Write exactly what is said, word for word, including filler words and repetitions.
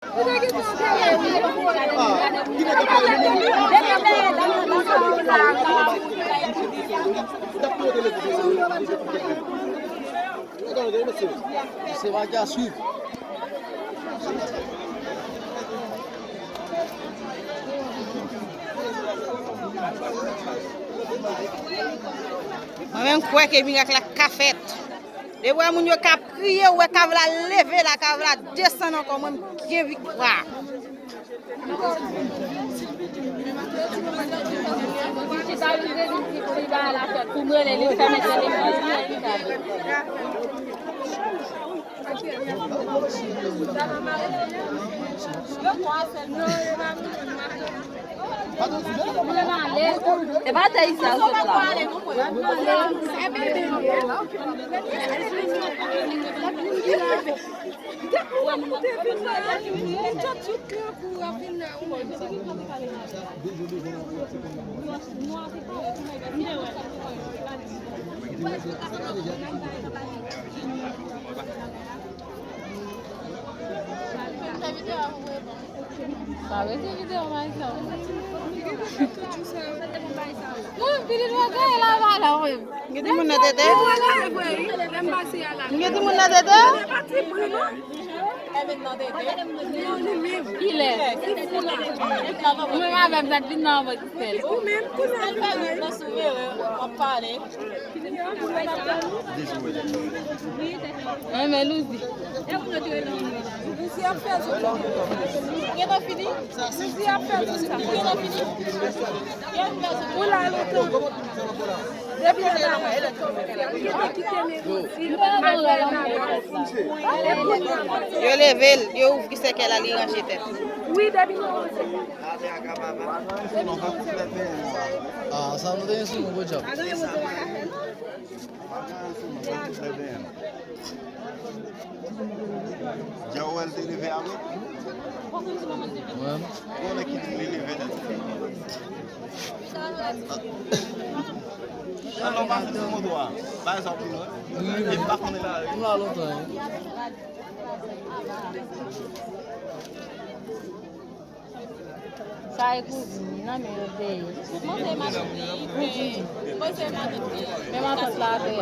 Se pa ki a swiv. Mwen menm, m kwè ke mirak la ka fèt. Depi w wè moun yo ka priye, ou wè kav la leve la, kav la desann ankò, mwen m gen viktwa. E pa te isa ou sot la. Pa rete videyo, Maïka. Mwen, pitit mwen gaye la, pa la, mwen. Gen timoun nan tete? Gen timoun nan tete? Kilè? Mwen avè m sa t vin nan anvan ki fè l. Mwen men Louzi. Louzi ap fè zot sa. Louzi ap fè zot sa. Ou la lontan. Depi lè bagay la kòmanse, ou gentan kite men Louzi al fè bagay. Yo leve l, yo ouvri sèkèy la, li ranje tèt. Wi, depi nou ranse. Ah, sa nou te gen sou nou, bon djab. Djawèl te leve avè? Mwen. Konnen ki li leve tèt. Nan lòm a fè ti moto a. Bay sa pou nou. Wi, wi. E pa konnen la. Nou la lontan, wi. Sa e kouzin li nan men yo dèyè. Poze matant li, poze matant li. Men matant la atè.